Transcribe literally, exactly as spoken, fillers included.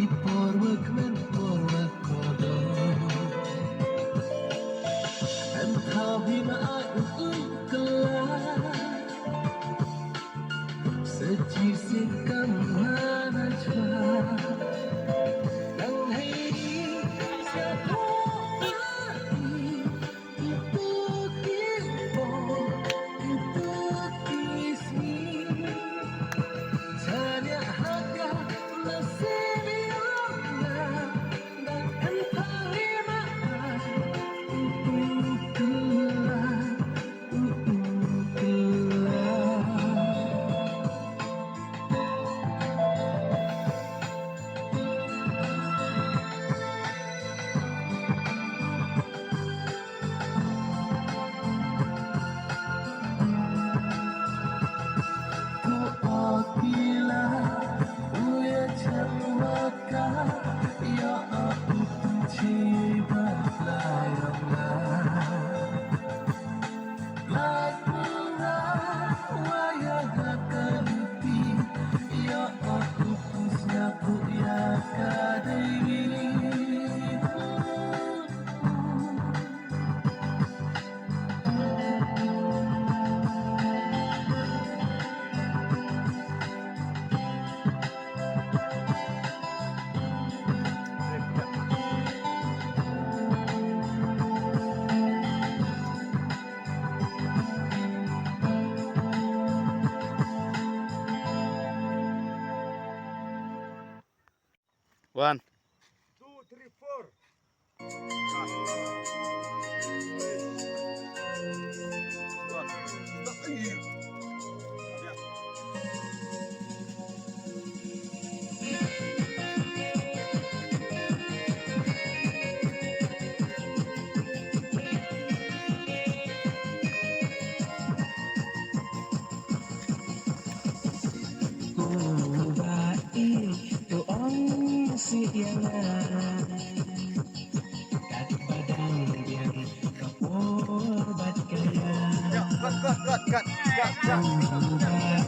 Ipor wa kmen por wa kodo. Em thaw hi ma ai u u kla. Sa chi sin kam hana chwa. Nang hei sa ko ai. One. Two, three, four. Cut, cut, cut, cut, cut, cut.